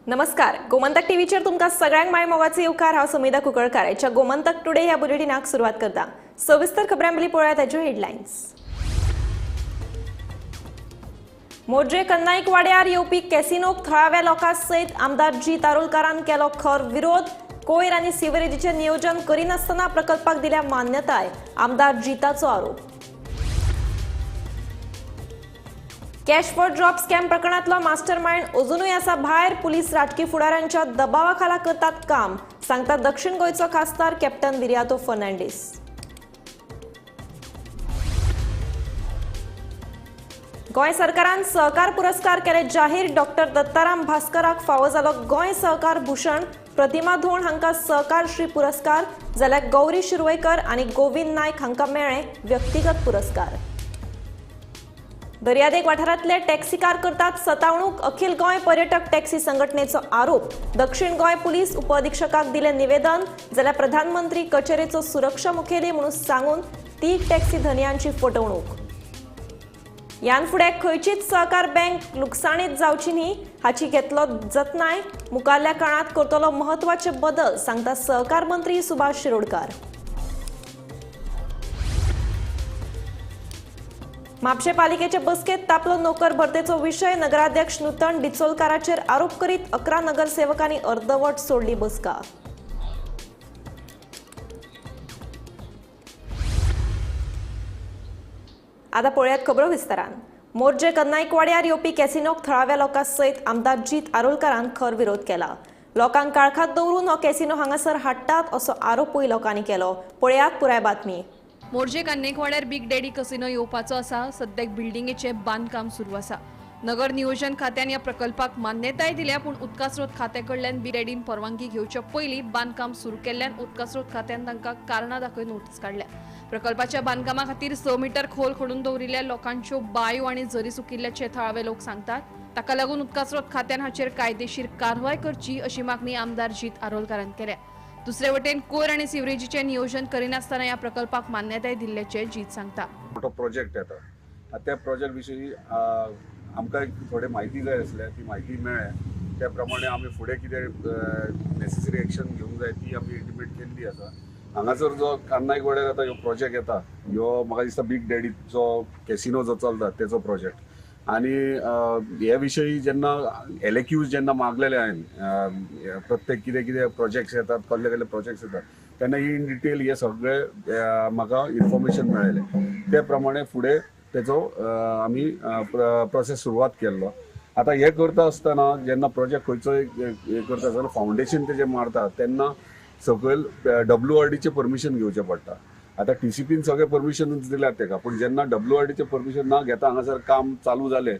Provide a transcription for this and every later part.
नमस्कार, गोमंतक टीव्हीचेर तुमकां सगळ्यांक माय मोगाचो येवकार. हांव समिधा कुंकळकार. आयच्या गोमंतक टुडे ह्या बुलेटिनाक सुरवात करता. सविस्तर खबरां पयलीं पळोवया ताच्यो हेडलायन्स. मोरजे कन्नाईक वाड्यार येवपी कॅसिनोक थळाव्या लोकां सयत आमदार जी तारुलकारान केलो खर विरोध. कोयर आनी सिवरेजीचें नियोजन करिनासतना प्रकल्पाक दिल्या मान्यताय, आमदार जिताचो आरोप. कॅश फॉर जॉब स्कॅम प्रकरणातलो मास्टर मायंड अजुनूय आसा भायर. पुलीस राजकी फुडाऱ्यांच्या दबावाखाला करतात काम, सांगता दक्षिण गोंयचो खासदार कॅप्टन विरियातो फर्नांडीस. गोंय सरकारान सहकार पुरस्कार केले जाहीर. डॉक्टर दत्ताराम भास्कराक फावो जालो गोंय सहकार भूषण. प्रतिमा धोण हांकां सहकार श्री पुरस्कार, जाल्यार गौरी शिरवयकर आनी गोविंद नायक हांकां मेळ्ळे व्यक्तिगत पुरस्कार. दर्यादेग वाठारांतले टॅक्सीकार करतात सतावणूक, अखिल गोंय पर्यटक टॅक्सी संघटनेचो आरोप. दक्षिण गोंय पुलीस उपअधिक्षकाक दिले निवेदन, जाल्यार प्रधानमंत्री कचेरेचो सुरक्षा मुखेली म्हणून सांगून 3 टॅक्सी धनयांची फटवणूक. ह्यान फुडें खंयचीच सहकार बँक लुकसाणीत जावची न्ही हाची घेतलो जतनाय. मुखारल्या काळांत करतलो म्हत्वाचे बदल, सांगता सहकार मंत्री सुभाष शिरोडकार. म्हापशें पालिकेचे बसकेत तापलो नोकर भरतेचो विशय. नगराध्यक्ष नूतन डिचोलकाराचेर आरोप करीत 11 नगरसेवकांनी अर्दवट सोडली बसका. आता पळयात खबरो विस्तारान. मोरजे कन्नाईकवाड्यार येवपी कॅसिनोक थळाव्या लोकां सयत आमदार जीत आरोलकारान खर विरोध केला. लोकांक काळखात दवरून हो कॅसिनो हांगासर हाडटात असो आरोपूय लोकांनी केलो. पळयात पुराय बातमी. मोरजे कान्नेकवाड्यार बिग डॅडी कसिनो येवपाचो आसा. सद्याक बिल्डिंगेचें बांदकाम सुरू आसा. नगर नियोजन खात्यान ह्या प्रकल्पाक मान्यताय दिल्या, पूण उदकास्रोत खात्या कडल्यान बिग डॅडीन परवानगी घेवच्या पयलीं बांदकाम सुरू केल्ल्यान उदकास्रोत खात्यान तांकां कारणां दाखय नोटीस काडल्या. प्रकल्पाच्या बांदकामा खातीर 6 मिटर खोल खणून दवरिल्ल्या लोकांच्यो बायो आनी झरी सुकिल्ल्याचे थळावे लोक सांगतात. ताका लागून उदकास्रोत खात्यान हाचेर कायदेशीर कारवाय करची अशी मागणी आमदार जीत आरोलकारान केल्या. दुसरे वटेन कोयर आनी सिवरेजीचें नियोजन करिनासतना ह्या प्रकल्पाक मान्यताय दिल्ल्याचें जीत सांगता. मोठो प्रोजेक्ट येता, त्या प्रोजेक्ट विशीं आमकां थोडी म्हायती जाय आसल्या, ती म्हायती मेळ्ळ्या. त्या प्रमाणे आमी फुडें कितें नेसेसरी एक्शन घेवंक जाय ती आमी इंटिमेट केल्ली आसा. हांगासर जो कान्नायक वाड्यार आतां ह्यो प्रोजेक्ट येता, ह्यो म्हाका दिसता बिग डॅडीचो कॅसिनो जो चलता तेचो प्रोजेक्ट. आनी हे विशयी जेन्ना LAQs जेन्ना मागलेले हांवें, प्रत्येक कितें कितें प्रोजेक्ट्स येतात, कसले कसले प्रोजेक्ट्स येतात, तेन्ना इन डिटेल हे सगळे म्हाका इन्फॉर्मेशन मेळ्ळेलें. ते प्रमाणे फुडें तेचो आमी प्रोसेस सुरवात केल्लो. आतां हे करता आसतना जेन्ना प्रोजेक्ट खंयचोय हे करता आसतना फावंडेशन तेजें मारता तेन्ना सकयल WRDचें परमिशन घेवचें पडटा. आतां TCPन सगळें परमिशनूच दिल्यात तेका, पूण जेन्ना WRDचें परमिशन ना घेता हांगासर काम चालू जालें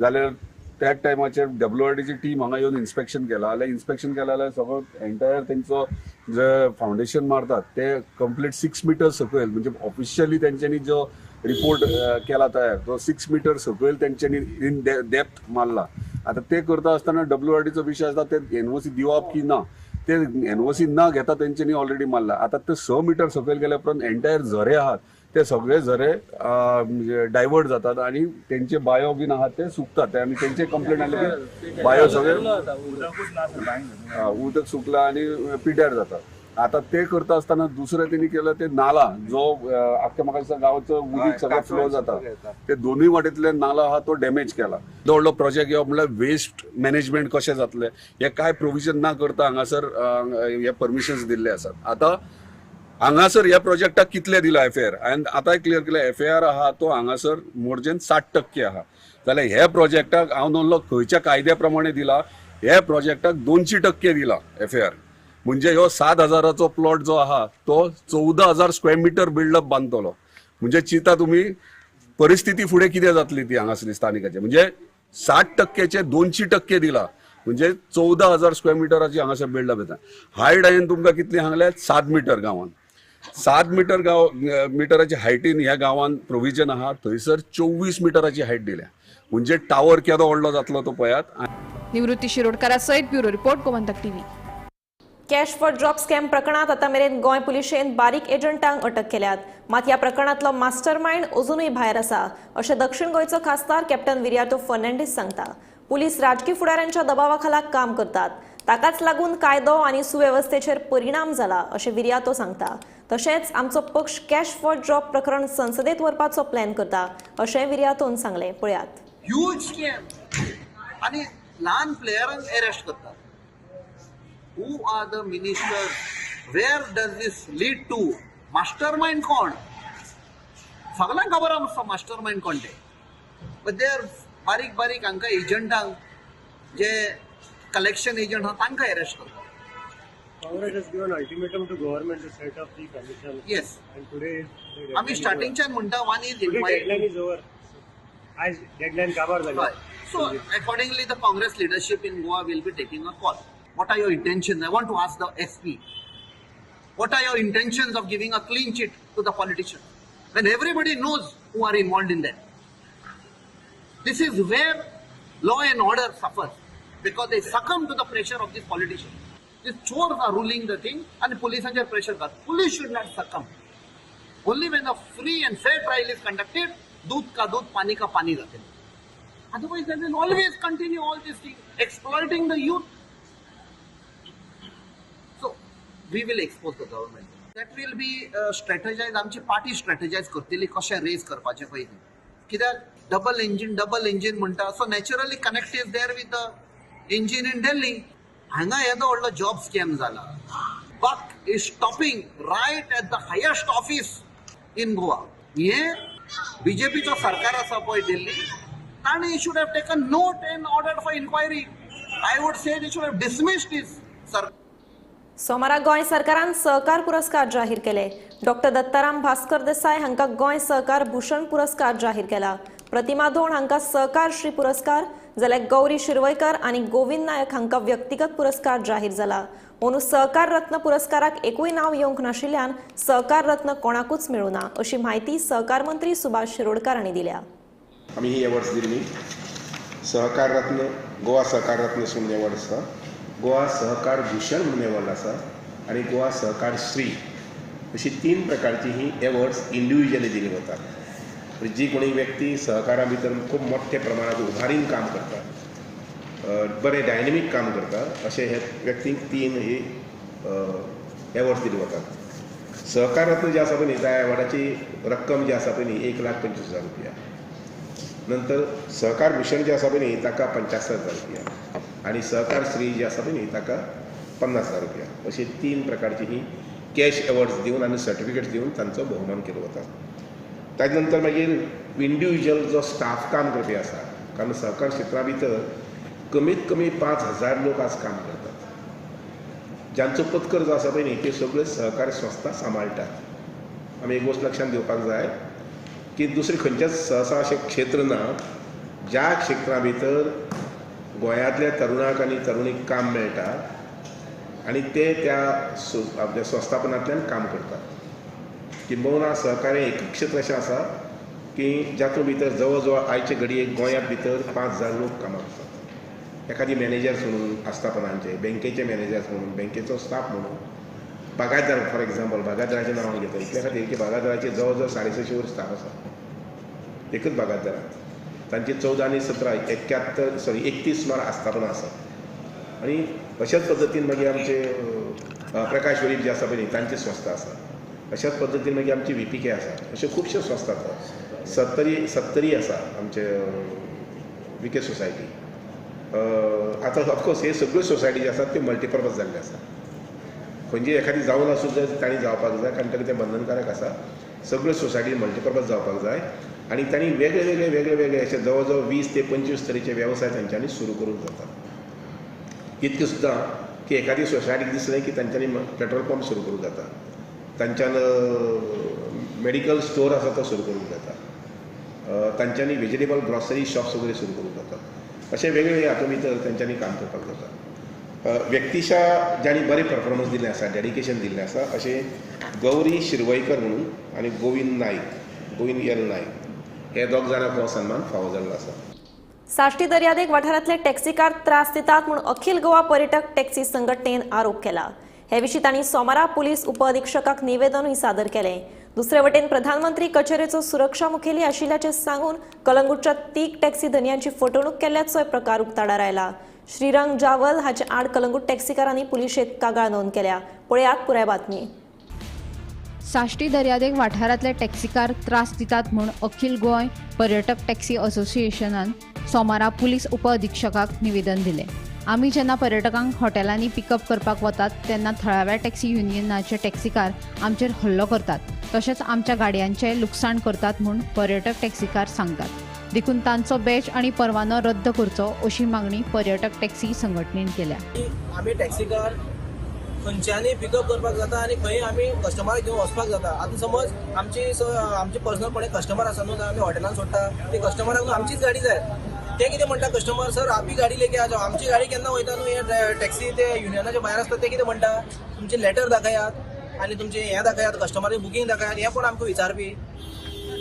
जाल्यार त्याच टायमाचेर WRDची टीम हांगा येवन इन्स्पेक्शन केलां. जाल्यार इन्स्पेक्शन केलें जाल्यार सगळो एंटायर तेंचो जे फावंडेशन मारतात ते कंप्लीट 6 मिटर सकयल, म्हणजे ऑफिशियली तेंच्यांनी जो रिपोर्ट केला तयार तो 6 मिटर सकयल तेंच्यांनी इन डेप्थ मारला. आतां ते करता आसतना WRDचो विशय आसता ते NOC दिवप की ना, ते NOC ना घेता तेंच्यांनी ऑलरेडी मारला. आतां ते 6 मिटर सकयल गेल्या उपरांत एंटायर झरे आहात ते सगळे झरे डायवर्ट जातात आनी तेंचे बायो बीन आहात ते सुकतात आनी तेंचे कंप्लेन आयले की बायो सगळे उदक सुकला आनी पिड्यार जाता. आतां ते करता आसतना दुसरें तेणी केलं ते नाला जो आख्या म्हाका दिसता गांवचो उदीक सगळें फ्लो जाता ते दोनूय वाटेंतले नाला आहा तो डॅमेज केला. व्हडलो प्रोजेक्ट येवप म्हणल्यार वेस्ट मॅनेजमेंट कशें जातलें हें कांय प्रोविजन ना करता हांगासर हे परमिशन्स दिल्ले आसात. आतां हांगासर ह्या प्रोजेक्टाक कितले दिला FAR, हांवें आतांय क्लियर केलें. FAR आहा तो हांगासर मोरजेन 60% आहा, जाल्यार ह्या प्रोजेक्टाक हांव नोल्लो खंयच्या कायद्या प्रमाणे दिला, ह्या प्रोजेक्टाक 200% दिला FAR. म्हणजे ह्यो 7,000चो प्लॉट जो आहा तो 14,000 स्क्वेअर मिटर बिल्डअप बांदतलो. म्हणजे चिंता तुमी परिस्थिती फुडें कितें जातली ती हांगासरली स्थानिकाची. म्हणजे 60%चे 200% दिला म्हणजे 14,000 स्क्वेअर मिटराची हांगासर बिल्डअप येता. हायट हांवें तुमकां कितली सांगल्या, 7 मिटर गांवान, 7 मिटर गांव मिटराची हायटीन ह्या गांवान प्रोविजन आहा, थंयसर 24 मिटराची हायट दिल्या. म्हणजे टावर केदो व्हडलो जातलो तो पळयात. निवृत्ती शिरोडकारा सयत bureau report, Gomantak TV. Cash for job scam प्रकरणात आतां मेरेन गोंय पुलिशेन बारीक एजंटांक अटक केल्यात. मात ह्या प्रकरणांतलो मास्टर मायंड अजुनूय भायर आसा अशें दक्षिण गोंयचो खासदार कॅप्टन विरियातो फर्नांडीस सांगता. पुलीस राजकी फुडाऱ्यांच्या दबावाखाला काम करतात, ताकाच लागून कायदो आनी सुवेवस्थेचेर परिणाम जाला अशें विरियातो सांगता. तशेंच आमचो पक्ष कॅश फॉर जॉब प्रकरण संसदेत व्हरपाचो प्लॅन करता अशें विरियातोन सांगलें. पळयात. ह्यूज स्कॅम आनी ल्हान प्लेयरांक अरेस्ट करतात. Who are the ministers? Where does this lead to? Mastermind कोण? सगळ्यांक खबर आसा मास्टर मायंड कोण ते. बट they are बारीक बारीक हांकां एजंटांक, जे कलेक्शन एजंट आहा तांकां अरेस्ट करतात. Congress has given ultimatum to government to set up the commission. Yes. And today is the deadline आमी is स्टार्टिंगच्यान म्हणटा one is over. Today inquiry. Deadline is over. आज deadline काबार जाली. So accordingly, the Congress leadership in Goa will be taking a call. What are your intentions? I want to ask the SP. What are your intentions of giving a clean chit to the politician when everybody knows who are involved in that? This is where law and order suffers because they succumb to the pressure of these politicians. These chors are ruling the thing and police under pressure. Police should not succumb. Only when a free and fair trial is conducted, दूध का दूध पानी का पानी जाते. Otherwise, they will always continue all these things, exploiting the youth. So, we will expose the government. That will be strategized. आमची party स्ट्रॅटेजायज करतली कशें rays करपाचें पळय तें. कित्याक डबल इंजीन डबल इंजीन म्हणटा, so naturally connect is there with the engine in Delhi. हांगा येदो व्हडलो जॉब स्कॅम जाला. Buck is stopping right at the highest office in Goa. हें बीजेपीचो सरकार आसा पळय दिल्ली, ताणें should have taken note and order for inquiry. I would say they should have dismissed his सरकार. सोमारा गोंय सरकारान सहकार पुरस्कार जाहीर केले. डॉक्टर दत्ताराम भास्कर देसाय हांकां गोंय सहकार भूषण पुरस्कार जाहीर केला. प्रतिमा धोंड हांकां सहकार श्री पुरस्कार जाल्यार गौरी शिरवयकर आनी गोविंद नायक हांकां व्यक्तिगत पुरस्कार जाहीर जाला. अंदू सहकार रत्न पुरस्काराक एकूय नांव येवंक नाशिल्ल्यान सहकार रत्न कोणाकूच मेळूं ना अशी म्हायती सहकार मंत्री सुभाष शिरोडकर हांणी दिल्या. आमी ही एवॉर्ड्स दिल्ली. सहकार रत्न, गोवा सहकार रत्न म्हणून एवॉर्ड आसा, गोवा सहकार भूषण म्हणून एवॉर्ड आसा आनी गोवा सहकार श्री अशी 3 प्रकारची ही एवॉर्ड्स इंडिविज्युअली दिली वतात. जी कोणी व्यक्ती सहकारा भितर खूब मोठ्या प्रमाणात उभारीन काम करता, बरें डायनेमीक काम करता, अशे हे व्यक्तींक 3 ही एवॉर्ड्स दिली वतात. सहकार रत्न जे आसा पळय न्ही, त्या एवॉर्डाची रक्कम जी आसा पळय न्ही 1,25,000 रुपया. नंतर सहकार भूषण जे आसा पळय न्ही ताका 75,000 रुपया आनी सहकार श्री जे आसा पळय न्ही ताका 50,000 रुपया. अशी 3 प्रकारची ही कॅश एवॉर्ड्स दिवन आनी सर्टिफिकेट्स दिवन तांचो भोवमान केलो वता. ताजे नंतर मागीर इंडिविज्युअल जो स्टाफ काम करपी आसा, कारण सहकार क्षेत्रा भितर कमीत कमी 5,000 लोक आज काम करतात, ज्यांचो पत्कर जो आसा पळय न्ही ते सगळे सहकार संस्था सांबाळटात. आमी एक गोश्ट लक्षांत घेवपाक जाय की दुसरें खंयचेंच सहसा अशें क्षेत्र ना ज्या क्षेत्रा भितर गोंयांतल्या तरुणाक आनी तरुणीक काम मेळटा आनी ते त्या आपल्या संस्थापनांतल्यान काम करतात. किंबहुना सहकार हें एक क्षेत्र अशें आसा की जातूंत भितर जवळ जवळ आयचे घडयेक गोंयांत भितर 5,000 लोक कामाक आसात. एखादी मॅनेजर्स म्हणून आस्थापनांचे, बँकेचे मॅनेजर्स म्हणून, बँकेचो स्टाफ म्हणून, बागायतदार फॉर एग्जाम्पल बागायतदाराचें नांव घेता इतल्या खातीर की बागायतदाराचे जवळ जवळ 650 वयर स्टाफ आसा एकच बागायतदारांत. तांचे 14 आनी 17 71 सॉरी 31 सुमार आस्थापनां आसात. आनी अशाच पद्दतीन मागीर आमचे प्रकाश वेळीप जे आसा पळय न्ही तांची संस्था आसा. अशाच पद्दतीन मागीर आमची VPK आसा. अश्यो खुबश्यो संस्था आसा. सत्तरी आसा आमचे VK society. आतां ऑफकोर्स हे सगळ्यो सोसायटी ज्यो आसात त्यो मल्टिपर्पज जाल्ल्यो आसा. खंयची एखादी जावन आसूं जाय तांणी जावपाक जाय, कारण ताका तें बंधनकारक आसा. सगळ्यो सोसायटी मल्टिपर्पज जावपाक जाय आनी तांणी वेगळे वेगळे वेगळे वेगळे अशे जवळ जवळ 20 ते 25 तरेचे वेवसाय तांच्यांनी सुरू करूंक जाता. इतकें सुद्दां की एखादी सोसायटीक दिसलें की तांच्यांनी पेट्रोल पंप सुरू करूंक जाता, तांच्यान मेडिकल स्टोर आसा तो सुरू करूंक जाता, तांच्यांनी वेजिटेबल ग्रॉसरी शॉप्स वगैरे सुरू करूंक जाता. अशें वेगवेगळे हातूंत भितर तांच्यांनी काम करपाक जाता. व्यक्तिशा जांणी बरें परफॉर्मन्स दिल्लें आसा, डेडिकेशन दिल्लें आसा, अशें गौरी शिरवयकर म्हणून आनी गोविंद नायक, गोविंद एल नायक हे दोग जाणांक हो सन्मान फावो जाल्लो आसा. साश्टी दर्यादेग वाठारांतले टॅक्सीकार त्रास दितात म्हूण अखिल गोवा पर्यटक टॅक्सी संघटनेन आरोप केला. हे विशीं तांणी सोमारा पुलीस उपअधिक्षकाक निवेदनूय सादर केलें. दुसरे वटेन प्रधानमंत्री कचेरेचो सुरक्षा मुखेली आशिल्ल्याचें सांगून कलंगूटच्या 3 टॅक्सी धनयांची फटवणूक केल्ल्याचोय प्रकार उक्ताडार आयला. श्रीरंग जावल हाचे आड कलंगूट टॅक्सीकारांनी पुलिशेंत कागाळ नोंद केल्या. पळयात पुराय बातमी. साश्टी दर्यादेग वाठारांतले टॅक्सीकार त्रास दितात म्हूण अखिल गोंय पर्यटक टॅक्सी असोसिएशनान सोमारा पुलीस उपअधिक्षकाक निवेदन दिलें. आमी जेन्ना पर्यटकांक हॉटेलांनी पिकअप करपाक वतात तेन्ना थळाव्या टॅक्सी युनियनाचे टॅक्सीकार आमचेर हल्लो करतात, तशेंच आमच्या गाडयांचें लुकसाण करतात म्हूण पर्यटक टॅक्सीकार सांगतात. देखून तांचो बॅच आनी परवानो रद्द करचो अशी मागणी पर्यटक टॅक्सी संघटनेन केल्या. आमी टॅक्सीकार खंयच्यानी पिकअप करपाक जाता आनी खंय आमी कस्टमराक घेवन वचपाक जाता. आतां समज आमचे पर्सनल कोणी कस्टमर आसा न्हू, आमी हॉटेलान सोडटा ते कस्टमराक आमचीच गाडी जाय. ते कितें म्हणटा कस्टमर, सर आपली गाडी लेके आ जाओ. आमची गाडी केन्ना वयता न्हू, हे टॅक्सी ते युनियनाच्या भायर आसता ते कितें म्हणटा, तुमचे लेटर दाखयात आनी तुमचें हें दाखयात, कस्टमराचें बुकींग दाखयात. हें कोण आमकां विचारपी?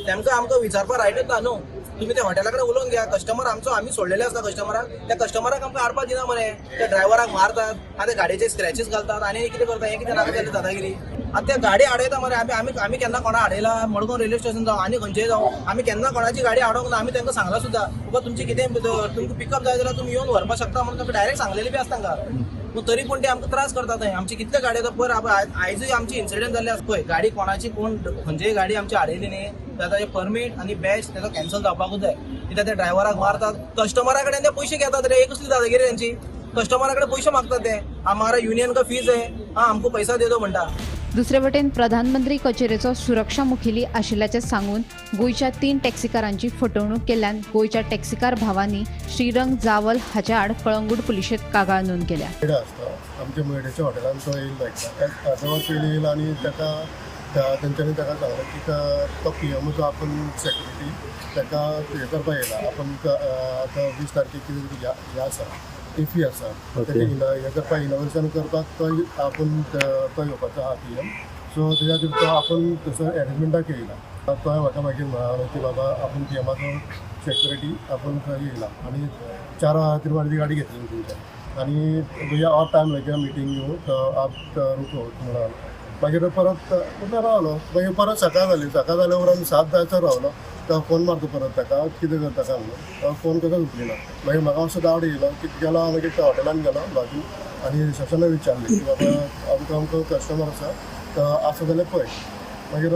तांकां आमकां विचारपाक रायटूच ना न्हू. तुमी त्या हॉटेला कडेन उलोवन घ्या. कस्टमर आमचो आमी सोडलेले आसता कस्टमराक, त्या कस्टमराक आमकां हाडपाक दिना मरे. त्या ड्रायव्हराक मारतात आनी त्या गाडयेचे स्क्रॅचीस घालतात आनी कितें करता. हें कितें नाका जालें दादागिरी. आतां त्या गाडी आडयता मरे. आमी आमी केन्ना कोणा आडयला? मडगांव रेल्वे स्टेशन जावं आनी खंयचेय जावं, आमी केन्ना कोणाची गाडी आडोवंक ना. आमी तांकां सांगलां सुद्दां, बाबा तुमची कितें तुमकां पिकअप जाय जाल्यार तुमी येवन व्हरपाक शकता म्हणून तांकां डायरेक्ट सांगलेलें बी आसता तांकां. पूण तरी पूण ते आमकां त्रास करतात. थंय आमची कितले गाडी आतां पयर आयजूय आमची इन्सिडंट जाल्ले आसा. पळय गाडी कोणाची कोण खंयचीय गाडी आमची आडयली न्ही जाल्यार ताजें परमीट आनी बॅच ताजो कॅन्सल जावपाकूच जाय. कित्याक त्या ड्रायव्हराक मारतात, कस्टमरा कडेन ते पयशे घेतात रे. कसली दादागिरी तेंची? कस्टमरा कडेन पयशे मागतात ते. हमारा युनियन का फीज है, हा आमकां पैसा दे दो म्हणटा. दुसरे वटेन प्रधानमंत्री कचेरेचो सुरक्षा मुखेली आशिल्ल्याचें सांगून गोंयच्या 3 टॅक्सीकारांची फटवणूक केल्ल्यान गोंयच्या टॅक्सीकार भावांनी श्रीरंग जावल हाच्या आड कळंगूट पुलिशेंत कागाळ नोंद केल्या. आमच्या मयड्याच्या हॉटेलान तो येयल्लो एकदां, अर्दवर पयलीं येयलो आनी ताका तेंच्यांनी ताका सांगलें की तो पीएमओचो आपूण सेक्युरिटी ताका हें करपाक येयला, आपूण आतां 20 तारखेक कितें हें आसा, इफी आसा, ताका हें करपाक इनोग्रेशन करपाक तो आपूण तो येवपाचो आहा पीएम. सो तेज्या खातीर तो आपूण तसो एरेंजमेंटाक येयला. तो म्हाका मागीर म्हळां की बाबा आपूण पीएमाचो सेक्युरिटी आपूण थंय येयला आनी 4 वरां खातीर म्हाजी गाडी घेतली तुमच्या आनी भैया और टायम लगेगा मिटींग येऊ तो आप रुको म्हणून. मागीर परत रावलो. मागीर परत सकाळ जाली. सकाळ जाल्या उपरांत 7 जायसर रावलो. तो फोन मारता परत ताका कितें करता काय म्हणून, फोन कसो उखलिना. मागीर म्हाका मातसो डावट येयलो की गेलो हांव मागीर त्या हॉटेलान गेलो बाजू आनी रिसेप्शनाक विचारलें की बाबा आमकां आमकां कस्टमर आसा तो आसा जाल्यार पळय. मागीर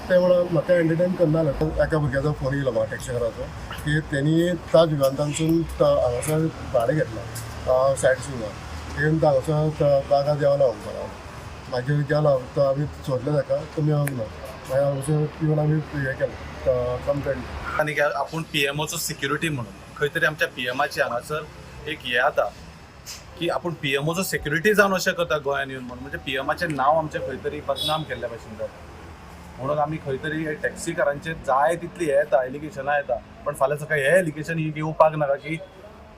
ते म्हणून म्हाका एंटरटेन करना जालें. एका भुरग्याचो फोन येयलो म्हाका टॅक्सीकाराचो की तेणी ताज विमानतळांतसून हांगासर भाडें घेतलां सायड सिंगाक, येवन हांगासर बागा देंवला म्हणपाक. मागीर गेलो तो आमी सोदलें ताका, तो मेळोंक ना. मागीर हांगासर येवन आमी हें केलें कंप्लेन. आनी आपूण पीएमओचो सिक्युरिटी म्हणून खंय तरी आमच्या पीएमाची हांगासर एक हें जाता की आपूण पीएमओचो सिक्युरिटी जावन अशें करता गोंयान येवन म्हणून, म्हणजे पीएमाचें नांव आमचें खंय तरी बदनाम केल्ल्या भशेन जाता. म्हणून आमी खंय तरी टॅक्सीकारांचेर जाय तितली हें येता, एलिगेशनां येता, पण फाल्यां सकाळी हे एलिगेशन ही येवपाक नाका की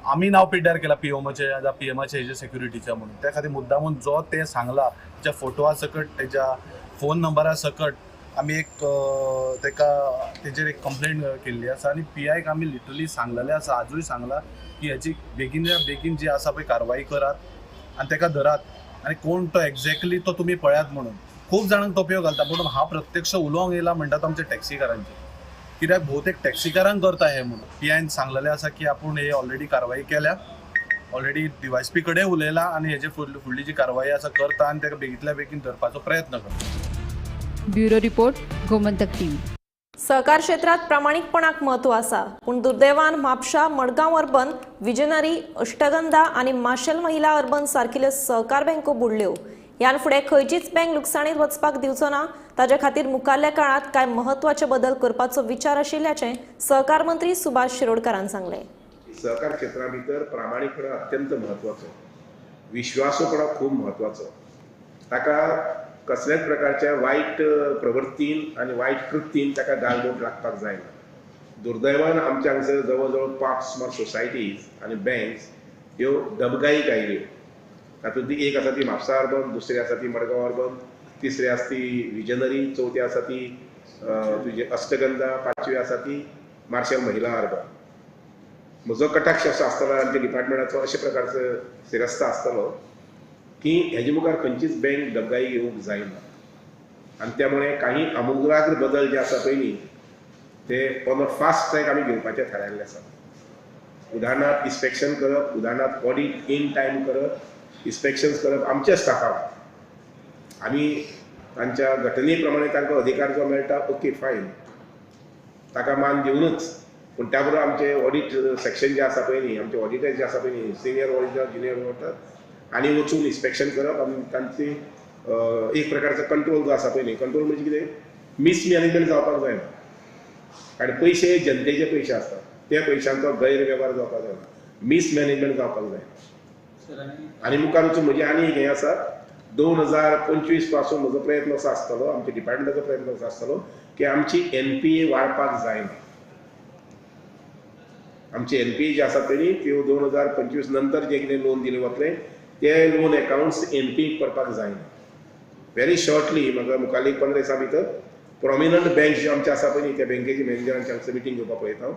आमी नांव पिड्ड्यार केलां पीएमओचें जावं पीएमाचें हेजे सेक्युरिटीचें म्हणून. त्या खातीर मुद्दामून जो तें सांगला तेच्या फोटोआ सकट तेच्या फोन नंबरा सकट आमी एक तेका तेजेर एक कंप्लेंट केल्ली आसा आनी पीआयक आमी लिटरली सांगलेलें आसा, आजूय सांगलां की हेची बेगीन बेगीन जी आसा पळय कारवाई करात आनी तेका धरात आनी कोण तो एक्झॅक्टली तो तुमी पळयात म्हणून. खूब जाणांक तोपयो घालता पूण हांव प्रत्यक्ष उलोवंक येयला म्हणटा तो आमच्या टॅक्सीकारांचेर, कित्याक भोवतेक टॅक्सीकारांक करता हें म्हणून. पीआयन सांगलेलें आसा की आपूण हे ऑलरेडी कारवाई केल्या, ऑलरेडी डीवायएसपी कडेन उलयला आनी हेजे फुडली जी कारवाई आसा करता आनी तेका बेगींतल्या बेगीन धरपाचो प्रयत्न करता. Bureau report, Gomantak TV. सहकार क्षेत्रात प्रामाणिकपणाक महत्व आसा, पूण दुर्दैवान म्हापशा, मडगांव अर्बन, विजनरी, अष्टगंधा आनी माशेल महिला अर्बन सारकिल्यो सहकार बँको बुडल्यो. ह्यान फुडें खंयचीच बँक लुकसाणीत वचपाक दिवचो ना, ताजे खातीर मुखारल्या काळात कांय महत्वाचे बदल करपाचो विचार आशिल्ल्याचें सहकार मंत्री सुभाष शिरोडकारान सांगलें. सहकार क्षेत्रा भितर प्रामाणिकपणा अत्यंत महत्वाचो, विश्वासूपणा खूब महत्वाचो. ताका कसल्याच प्रकारच्या वायट प्रवृत्तीन आनी वायट कृत्तीन ताका गालबोट लागपाक जायना. दुर्दैवान आमच्या हांगसर जवळ जवळ 5 सुमार सोसायटीज आनी बँक्स ह्यो डबगाईक आयल्यो. तातूंतली एक आसा ती म्हापसा अर्बन, दुसरी आसा ती मडगांव अर्बन, तिसरी आसा ती विजनरी, चवथी आसा ती तुजी अष्टगंधा, पांचवी आसा ती मार्शल महिला अर्बन. म्हजो कटाक्ष असो आसतलो आमच्या डिपार्टमेंटाचो अशे प्रकारचो सिरस्ता आसतलो की हेजे मुखार खंयचीच बँक डबगाई येवंक जायना. आनी त्यामुळे काही आमूलाग्र बदल जे आसा पळय न्ही ते ऑन अ फास्ट ट्रॅक आमी घेवपाचें थारायल्लें आसा. उदाहरणार्थ इन्स्पेक्शन करप, उदाहरणार्थ ऑडीट इन टायम करप, इन्स्पेक्शन्स करप आमच्या स्टाफाक, आमी तांच्या घटने प्रमाणे तांकां अधिकार जो मेळटा ओके फायन, ताका मान दिवनूच, पूण त्या बरोबर आमचे ऑडीट सेक्शन जे आसा पळय न्ही, आमचे ऑडिटर जे आसा पळय न्ही, सिनियर ऑडिटर, ज्युनियर ऑडिटर, आनी वचून इन्स्पेक्शन करप आनी तांची एक प्रकारचो कंट्रोल जो आसा पळय न्ही, कंट्रोल म्हणजे कितें, मिसमॅनेजमेंट जावपाक जायना, कारण पयशे जनतेचे पयशे आसतात, त्या पयशांचो गैरवेव्हार जावपाक जायना, मिसमॅनेजमेंट जावपाक जायना. आनी मुखार वचून म्हजें आनी एक हें आसा, 2025 पासून म्हजो प्रयत्न असो आसतलो, आमच्या डिपार्टमेंटाचो प्रयत्न असो आसतलो की आमची एनपीए वाडपाक जायना. आमची एनपीए जे आसा पळय न्ही त्यो 2025 नंतर जे कितें लोन दिलें वतलें ते लोन एकावंट्स एनपीए करपाक जायना. व्हेरी शॉर्टली म्हाका मुखार एक 15 दिसां भितर प्रोमिनंट बँक ज्यो आमचे आसा पळय न्ही त्या बँकेचे मॅनेजरांची हांगसर मिटींग घेवपाक पळयता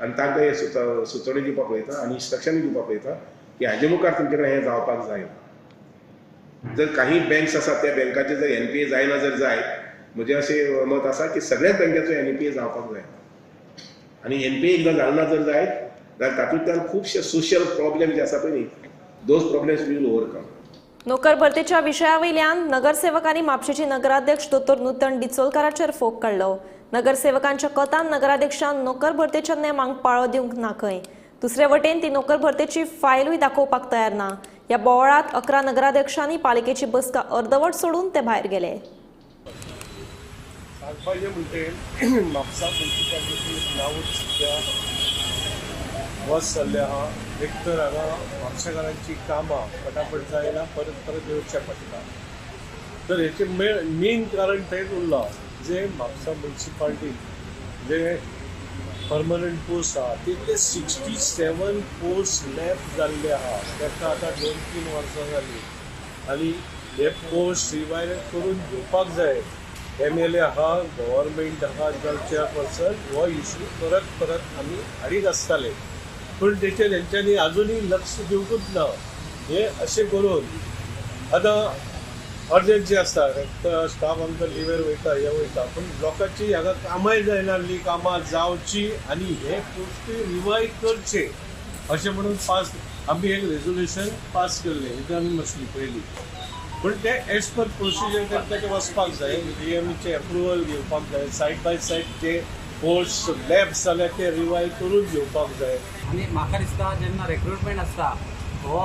आनी तांकां हे सुचोवणी दिवपाक पळयता आनी इन्स्ट्रक्शन दिवपाक पळयता की हाजे मुखार तुमचे कडेन हें जावपाक जायना. जर काही बँक्स आसात त्या बँकाचे जर एनपीए जायना जर जायत, म्हजें अशें मत आसा की सगळ्याच बँकेचो एनपीए जावपाक जाय. आनी एनपीए एकदां जालना जर जायत जाल्यार तातूंतल्यान खुबशे सोशल प्रॉब्लेम जे आसा पळय न्ही, those problems will overcome. नोकर भरतेच्या विशयावयल्यान नगरसेवकांनी म्हापशेचे नगराध्यक्ष दोतोर नूतन डिचोलकाराचेर फोग काडलो. नगरसेवकांच्या कथान नगराध्यक्षान नोकर भरतेच्या नेमांक पाळो दिवंक ना खंय. दुसरे वटेन ती नोकर भरतेची फायलूय दाखोवपाक तयार ना. ह्या बोवाळांत 11 नगराध्यक्षांनी पालिकेची बसका अर्दवट सोडून ते भायर गेले. सांगपाचें म्हणजे म्हापसा मुन्सिपालिटी नांवूच सद्या वस जाल्लें आहा. एक तर हांगा म्हापशेकारांची कामां फटाफट जायना, परत परत येवचें पडटा. तर हेचें मेन कारण तेंच उरलां जे म्हापसा मुन्सिपालिटीन जे परमनंट पोस्ट आहा तितले 67 पोस्ट लॅप जाल्ले आहा. ताका आतां 2-3 वर्सां जालीं आनी हे पोस्ट रिवायव करून घेवपाक जाय. एम एल ए आहा, गव्हर्मेंट आहा, जावं चेअरपर्सन, हो इशू परत परत आमी हाडीत आसताले, पूण तेचेर हेंच्यांनी आजुनूय लक्ष दिवंकूच ना. हे अशें करून आतां अर्जंट आसता, स्टाफ आमकां लिव्हर वयता, हे वयता, पूण लोकांची हांगा कामांय जायना आहली, कामां जावची आनी हे पोस्टूय रिवायव करचे अशें म्हणून पास आमी एक रेजोल्युशन पास केल्लें युनानिमसली पयलीं. पूण ते एज पर प्रोसिजर तांकां वचपाक जाय, डीएमईचें एप्रुवल घेवपाक जाय, side by side J post labs जाल्यार ते रिवायव करून घेवपाक जाय. आनी म्हाका दिसता जेन्ना रिक्रुटमेंट आसता हो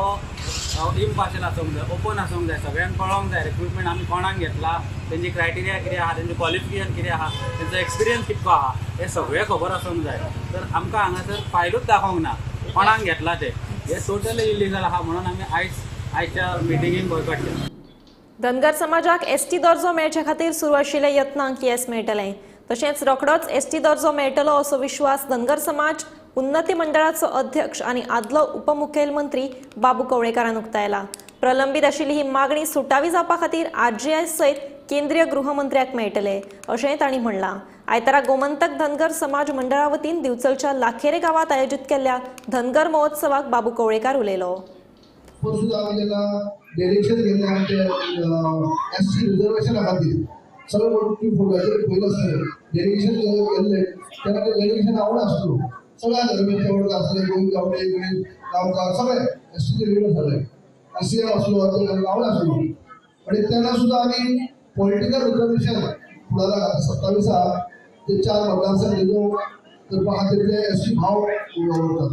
इम्पार्शल आसूंक जाय, ओपन आसूंक जाय, सगळ्यांक कळोंक जाय रिक्रुटमेंट आमी कोणाक घेतला, तेंची क्रायटेरिया कितें आहा, तेंचे क्वॉलिफिकेशन कितें आहा, तेंचो एक्सपिरियन्स कितको आहा, हें सगळें खबर आसूंक जाय. तर आमकां हांगासर फायलूच दाखोवंक ना कोणाक घेतला तें, हें टोटली इलिगल आहा म्हणून आमी आयच्या मिटिंगेक बॉयकॉट केला. धनगर समाजाक एसटी दर्जो मेळचे खातीर सुरू आशिल्ल्या यत्नांक येस मेळटलें. तशेंच रोखडोच एसटी दर्जो मेळटलो असो विश्वास धनगर समाज उन्नती मंडळाचो अध्यक्ष आनी आदलो उपमुखेलमंत्री बाबू कवळेकारान उक्तायला. प्रलंबीत आशिल्ली ही मागणी सुटावी जावपा खातीर आरजीआय सयत केंद्रीय गृहमंत्र्याक मेळटले अशेंय तांणी म्हणलां. आयतारा गोमंतक धनगर समाज मंडळा वतीन दिवचलच्या लाखेरे गांवांत आयोजीत केल्ल्या धनगर महोत्सवाक बाबू कवळेकार उलयलो. डेडिकेशन केल्लें आमचे एस सी रिजर्वेशना खातीर सगळे फोटोचेर पयलो आसलें डेडिकेशन केल्लें तेन्ना तें डेडिकेशन आवड आसलो सगळ्या धर्मेचे आवड आसले, गोविंद गावडे, गणेश गांवकार सगळे एस सीचे लिडर सगळे आनी सी एम आसलो, आवड आसलो. आनी तेन्ना सुद्दां आमी पॉलिटिकल रिजर्वेशन फुडाराक 27 ते 4 मतदारसंघ रिजर्व करपा खातीर ते एस सी भाव दवरतात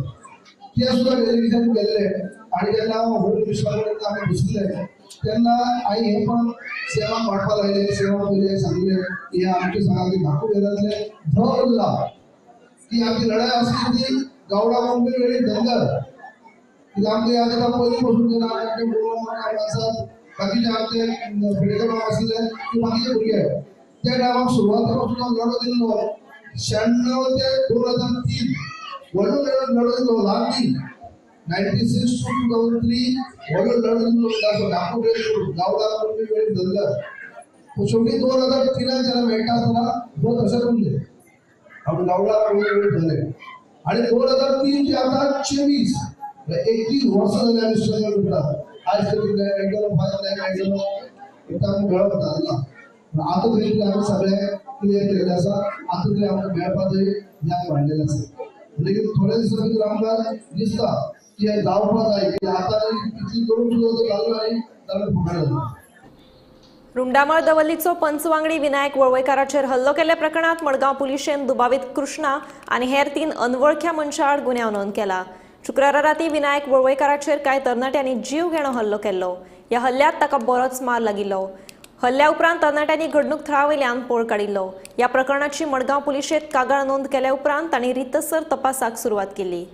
ते सुद्दां डेडिकेशन केल्लें. आनी जेन्ना होम मिनिस्टरा कडेन आमी बशिल्ले तेन्ना आई हें पण सेवाक वांटपाक लायलें, सेवा पयलें सांगलें की हें आमच्या सांगा धाकू वेळांतलें धर उरला की आमची लढाई आसली ती गावडा कुणबी वेळी धनगर कित्याक आमचे आतां पयलीं पसून जेन्ना आमचे आसात बाकीचे आमचे पेडणेकर आसले की बाकीचे भुरगे त्या टायमाक सुरवाते पासून लढो दिल्लो 96 ते 2003 व्हडलो लढो दिल्लो ल्हान न्ही. 96 to 2003 व्हडलो लढो दिल्लो धाकू गावडा कुणबी वेळी धनगर. शेवटी 2003 जेन्ना मेळटा आसतना तो तशेंच उरलें आमी गावडा कुणबी वेळी धरले. आनी 2003 ते आतां 24 21 वर्सां जालीं आमी स्ट्रगल करतात. आयज तरी मेळटलो फाल्यां मेळटलो एकदां आमकां मेळप जालें ना. आतां तरी आमी सगळें क्लियर केल्लें आसा. आतां तरी आमकां मेळपा तरी ज्ञान वाडलेलें आसा. लेगीन थोड्या दिसां भितर आमकां दिसता की हें जावपा जाय की आतां इतली करून सुद्दां जालो आनी जाल्यार फुकट जाता. रुंडामळ दवल्लीचो पंचवांगडी विनायक वळवयकाराचेर हल्लो केल्ल्या प्रकरणात मडगांव पुलिशेन दुबावीत कृष्णा आनी हेर 3 अनवळख्या मनशां आड गुन्यांव नोंद केला. शुक्रारा राती विनायक वळवयकाराचेर कांय तरणाट्यांनी जीव घेणो हल्लो केल्लो. ह्या हल्ल्यात ताका बरोच मार लागिल्लो. हल्ल्या उपरांत तरणाट्यांनी घडणूक थळा वयल्यान पळ काडिल्लो. ह्या प्रकरणाची मडगांव पुलिशेंत कागाळ नोंद केल्या उपरांत तांणी रितसर तपासाक सुरवात केली.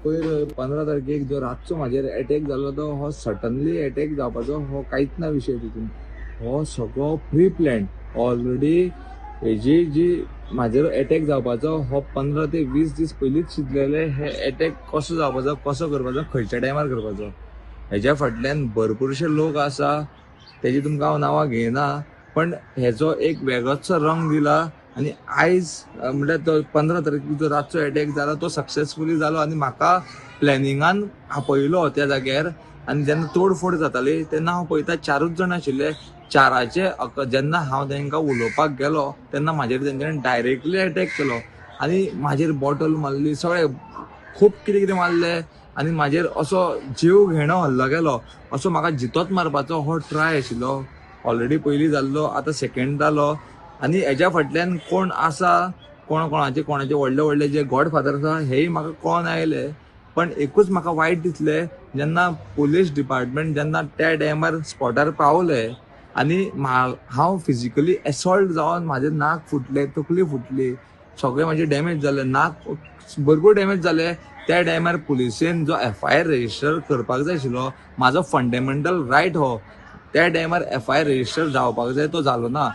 पयर 15 तारखेक जो रातचो म्हाजेर एटॅक जालो तो हो सडनली एटॅक जावपाचो हो कांयच ना विशय. तितून हो सगळो प्री प्लॅन ऑलरेडी हेजी जी म्हाजेर एटॅक जावपाचो हो 15 ते 20 दीस पयलींच चिंतलेले हे एटॅक कसो जावपाचो, कसो करपाचो, खंयच्या टायमार करपाचो. हेज्या फाटल्यान भरपूरशे लोक आसा, तेजी तुमकां हांव नांवां घेयना, पण हेजो एक वेगळोचो रंग दिला. आनी आयज म्हणल्यार तो 15 तारखेक जो रातचो एटॅक जाला तो सक्सेसफुली जालो आनी म्हाका प्लॅनिंगान आपयलो त्या जाग्यार. आनी जेन्ना तोडफोड जाताली तेन्ना हांव पळयता 4 जाण आशिल्ले. 4 जेन्ना हांव तांकां उलोवपाक गेलो तेन्ना म्हाजेर तेंच्यांनी डायरेक्टली एटॅक केलो आनी म्हाजेर बॉटल मारली, सगळें खूब कितें कितें मारलें आनी म्हाजेर असो जीव घेणो हल्लो केलो. असो म्हाका जितोच मारपाचो हो ट्राय आशिल्लो. ऑलरेडी पयलीं जाल्लो, आतां सेकेंड जालो. आनी हेज्या फाटल्यान कोण आसा, कोण कोणाचे कोणाचे व्हडले व्हडले जे गॉडफादर आसा हेय म्हाका कळोन आयले. पण एकूच म्हाका वायट दिसलें, जेन्ना पुलीस डिपार्टमेंट जेन्ना त्या टायमार स्पॉटार पावले आनी हांव फिजिकली एसॉल्ट जावन म्हाजें नाक फुटलें, तकली फुटली, सगळें म्हाजें डॅमेज जालें, नाक भरपूर डॅमेज जालें. त्या टायमार पुलिसेन जो एफ I R register करपाक जाय आशिल्लो, म्हाजो फंडामेंटल रायट हो, त्या टायमार एफ I R register जावपाक जाय, तो जालो ना.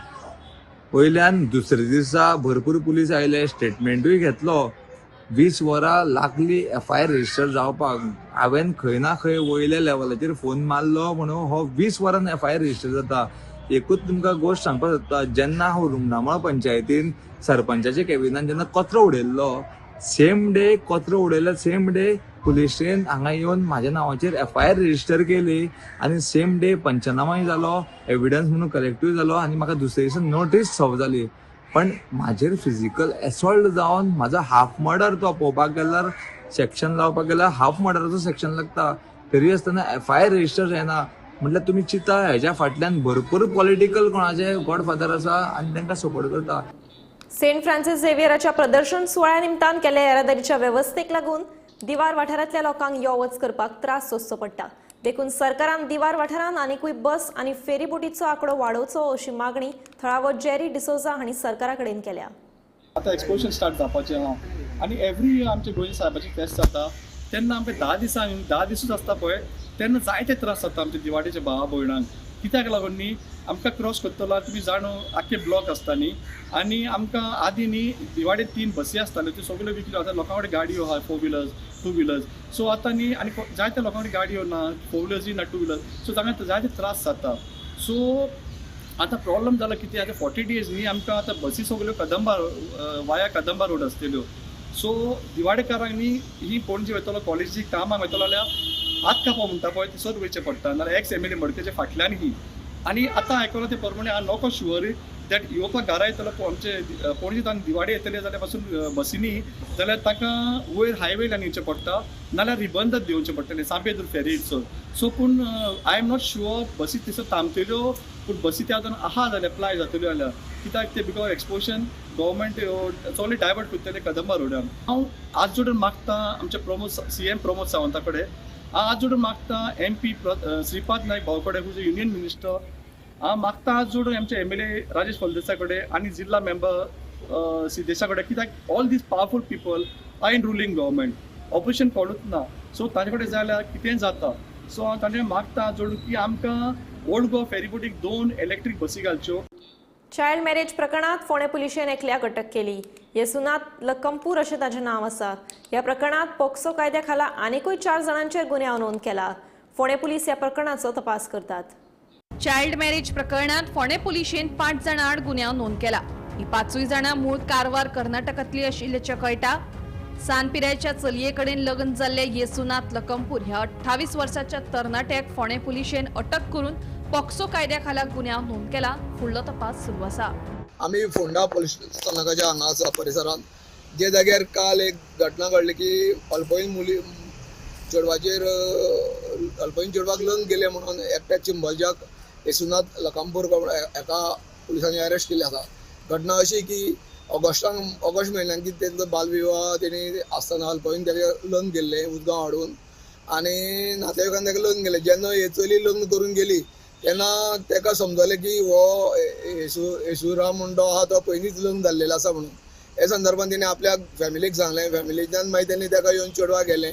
वयल्यान दुसरे दिसा भरपूर पुलीस आयले, स्टेटमेंटूय घेतलो. 20 वरां लागली एफ I R register जावपाक. हांवें खंय ना खंय वयल्या लेवलाचेर फोन मारलो म्हणून हो 20 वरान एफ I R register जाता. एकूच तुमकां गोश्ट सांगपाक सोदता, जेन्ना हांव रुंडामळ पंचायतीन सरपंचाच्या कॅबिनान जेन्ना कचरो उडयल्लो, सेम डे कचरो उडयलो, सेम डे पुलिशेन हांगा येवन म्हाज्या नांवाचेर एफ I R register केली आनी सेम डे पंचनामाय जालो, एविडन्स म्हणून कलेक्टूय जालो आनी म्हाका दुसरे दिसा नोटीस सर्व जाली. पण म्हाजेर फिजिकल एसॉल्ट जावन म्हाजो हाफ मर्डर, तो पळोवपाक गेल्यार सेक्शन लावपाक गेल्यार हाफ मर्डराचो सेक्शन लागता, तरी आसतना एफ I R register जायना. म्हटल्यार तुमी चिंता हेज्या फाटल्यान भरपूर पॉलिटिकल कोणाचे गॉडफादर आसा आनी तांकां सपोर्ट करता. सेंट फ्रान्सिस झेवियराच्या प्रदर्शन सुवाळ्या निमतान केल्ल्या येरादारीच्या वेवस्थेक लागून दिवार वाठारांतल्या लोकांक यो वच करपाक त्रास सोंसचो पडटा. देखून सरकारान दिवार वाठारांत आनिकूय बस आनी फेरीबोटीचो आंकडो वाडोवचो अशी मागणी थळावो जेरी डिसोजा हांणी सरकारा कडेन केल्या. आतां एक्सपोजिशन स्टार्ट जावपाचें आहा आनी एवरी इयर आमचे गोंय साहेबाची फेस्त जाता तेन्ना आमकां 10 दिसांनी 10 दिसूच आसता पळय, तेन्ना जायते त्रास जाता आमच्या दिवाडीच्या भावा भयणांक. कित्याक लागून न्ही आमकां क्रॉस करतलो तुमी जाणो आख्खे ब्लॉक आसता न्ही, आनी आमकां आदी न्ही दिवाडे 3 बसी आसताल्यो त्यो सगळ्यो विकल्यो. आतां लोकां कडेन गाडयो आहा, 4 व्हिलर्स 2 व्हिलर्स, सो आतां न्ही आनी जायत्या लोकां कडेन गाडयो ना, 4 व्हिलर्सूय ना 2 व्हिलर्स, सो तांकां जायते त्रास जाता. सो आतां प्रॉब्लम जाला कितें, आतां 40 डेज न्ही आमकां आतां बसी सगळ्यो कदंबा वाया कदंबा रोड आसतल्यो. सो दिवाडेकारांक न्ही ही पणजे वयतलो कॉलेजी कामाक वयतलो जाल्यार हात कापो म्हणटा पळय थंयसर वयचें पडटा, नाल्यार एक्स एम एल ए मडकेच्या फाटल्यान ही. आनी आतां आयकलां तें प्रमाणे हांव नको शुअर that येवपाक घरा येतलो आमचे पणजे तांकां दिवाडे येतले जाल्यार पासून बसींनी जाल्यार तांकां वयर हायवेल्यान येवचें पडटा, नाल्यार रिबंदत देंवचें पडटलें सांपेदूर फेरीचो. सो पूण I am not sure बसी थंयसर थांबतल्यो, पूण बसी त्या आतां आहा जाल्यार अप्लाय जातल्यो जाल्यार कित्याक ते because exposure government सगळें डायवर्ट करतले कदंबा रोडान. हांव आज जोडून मागता आमच्या प्रमोद सी एम प्रमोद सावंता कडेन, हांव आज जोडून मागता एम पी श्रीपाद नायक भाव कडेन who is union minister, हांव मागता आज जोडून आमचे M L A Rajesh Phaldesai कडेन आनी जिल्ला मेंबर सिद्धेशा कडेन, कित्याक all these powerful people are in ruling government, opposition कोणूच ना. सो तांचे कडेन जाल्यार कितेंय जाता. सो हांव तांचे मागता जोडून की आमकां ओल्ड गोवा फेरीबोटीक 2 इलेक्ट्रीक बसी घालच्यो. चायल्ड मॅरेज प्रकरणात फोंडें पुलिशेन एकल्याक अटक केली. येसुनाथ लक्कमपूर अशें ताचें नांव आसा. ह्या प्रकरणात पॉक्सो कायद्या खाला आनिकूय 4 जाणांचेर गुन्यांव नोंद केला. फोंडें पुलीस ह्या प्रकरणाचो तपास करतात. चायल्ड मॅरेज प्रकरणात फोंडें पुलिशेन 5 जाणां आड गुन्यांव नोंद केला. ही 5 जाणां मूळ कारवार कर्नाटकांतली आशिल्ल्याचें कळटा. सान पिरायेच्या चलये कडेन लग्न जाल्ले येसुनाथ लकमपूर ह्या 28 वर्साच्या तरणाट्याक फोंडें पुलिशेन अटक करून पॉक्सो कायद्या खाला गुन्यांव नोंद केला. फुडलो तपास सुरू आसा. आमी फोंडा पोलीस स्थानकाच्या हांगा आसा परिसरांत, जे जाग्यार काल एक घटना घडली की अल्पवयीन मुली चेडवाचेर अल्पवयीन चेडवाक लग्न केलें म्हणून एकट्या चिंबलच्याक येसुनाथ लकामपूर हेका पुलिसांनी अरेस्ट केल्ले आसा. घटना अशी की ऑगस्ट म्हयन्यान की तेंचो बालविवाह तेणी आसतना अल्पवयीन तेका लग्न केल्लें उदगांव हाडून आनी नातेवाईकान तेका लग्न केलें. जेन्ना हे चली लग्न करून गेली तेन्ना तेका समजलें की हो येसुराम म्हूण तो आहा तो पयलींच लग्न जाल्लेलो आसा म्हणून. हे संदर्भात तेणी आपल्या फॅमिलीक सांगलें. फॅमिलीच्यान मागीर तेणी तेका येवन चेडवाक गेलें.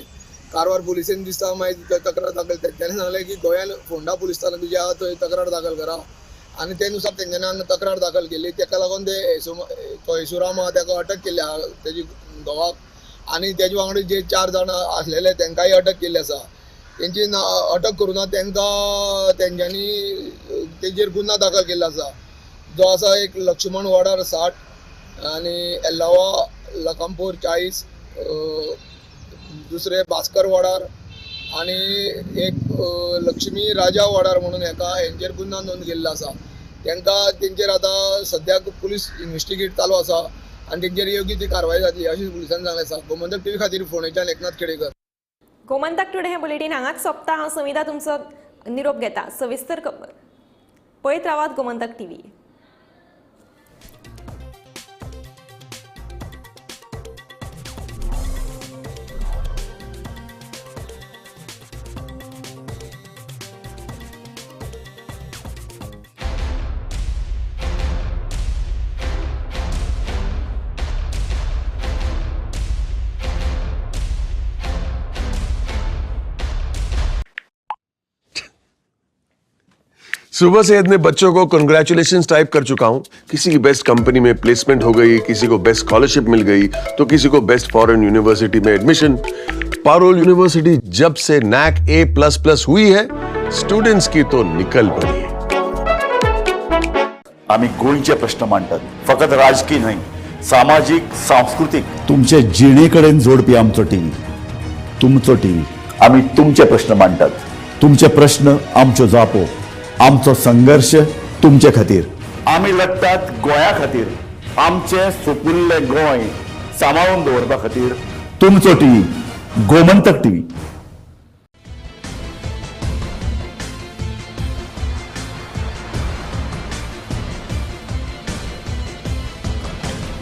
कारवार पुलिसेन दिसता मागीर तक्रार दाखल तेणें सांगलें की गोंयान फोंडा पुलीस स्थानक जे आहा थंय तक्रार दाखल करा आनी ते नुसार तेंच्यांनी हांगा तक्रार दाखल केली. तेका लागून ते तो येसुराम आहा तेका अटक केल्ली आहा तेजी घोवाक आनी तेजे वांगडा जे 4 जाण आसलेले तेंकांय अटक केल्ली आसा. तेंची अटक करूं ना तेंकां तेंच्यांनी तेजेर गुन्यांव दाखल केल्लो आसा. जो आसा एक लक्ष्मण वडार 60 आनी एल्लावा लकामपूर 40, दुसरे भास्कर वडार आनी एक लक्ष्मी राजा वडार म्हणून हेका हेंचेर गुन्यांव नोंद केल्लो आसा. तेंकां तेंचेर आतां सद्याक पुलीस इन्वेस्टिगेट चालू आसा आनी तेंचेर योग्य ती कारवाय जातली अशें पुलिसांनी सांगलें आसा. गोमंतक टीव्ही खातीर फोंडेच्यान एकनाथ खेडेकर. गोमंतक टुडे हे बुलेटीन हांगाच सोंपता. हांव संविदा तुमचो निरोप घेता. सविस्तर खबर पळयत रावात गोमंतक टीव्ही. सुबह से इतने बच्चों को कंग्रेचुलेशंस टाइप कर चुका हूं। किसी की बेस्ट कंपनी में प्लेसमेंट हो गई, किसी को बेस्ट स्कॉलरशिप मिल गई, तो किसी को बेस्ट फॉरेन यूनिवर्सिटी में एडमिशन। पारोल यूनिवर्सिटी जब से नैक A++ हुई है, स्टूडेंट्स की तो निकल पड़ी है। आम्ही गोंयचे प्रश्न मांडटात, फकत राजकीय न्हय, सामाजीक, सांस्कृतीक, तुमचे जिणेकडेन जोडपी आमचो टीव्ही, तुमचो टीव्ही। आम्ही तुमचे प्रश्न मांडटात, तुमचे प्रश्न आमच्यो जापो, आमचो संघर्ष तुमचे खातीर। आमी लढतात गोंया खातीर, आमचे सुपुल्ले गोंय सांबाळून दवरपा खातीर। तुमचो टीव्ही, गोमंतक टीव्ही।